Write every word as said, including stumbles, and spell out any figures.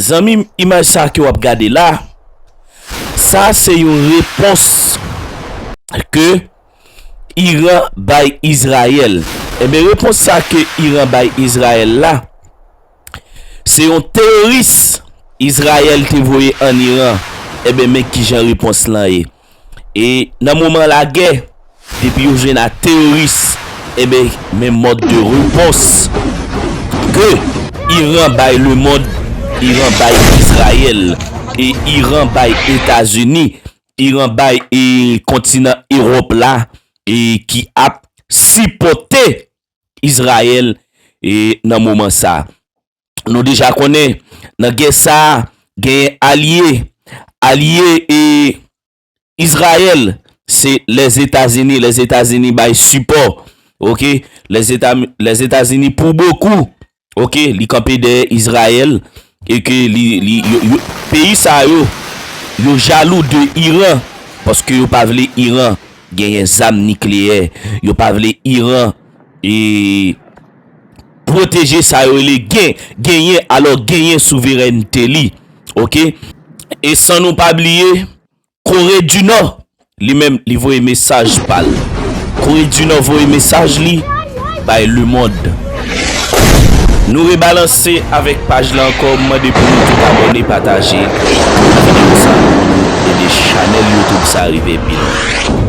Zanmi m, imaj sa ke w ap gade la, sa se yon repons ke Iran bay Izrayèl. Enben, repons sa ke Iran bay Izrayèl la, se yon teworis Izrayèl te voye ann Iran. Enben, men kijan repons lan ye. E nan moman lagè, depi yo jwenn ak teworis, enben, men mòd de repons ke Iran bay lemonn, Iran bay Izrayèl, e Iran bay Etazini, Iran bay e kontinan Ewòp la, e ki ap sipòte Izrayèl e nan moman sa. Nou deja konnen, nan gè sa, genyen alye, alye e Izrayèl, se Lèzetazini. Lèzetazini bay sipò. Oke? Lèzeta, Lèzetazini pou bokou. Oke? Li kanpe dèyè Izrayèl. E ke li, li, yo, yo, peyi sa yo, yo jalou de Iran. Paske yo pa vle Iran genyen zam nikleyè. Yo pa vle Iran e pwoteje sa yo rele gen, genyen, alò genyen souverènte li. Oke? E san nou pa bliye, Kore di Nò, li menm, li voye mesaj pa l. Kore di Nò voye mesaj li bay lemonn. Nou rebalanse avèk paj la ankò, m mande pou nou tout abòne, pataje videyo sa pou nou ede chanèl YouTube sa rive pi lwen.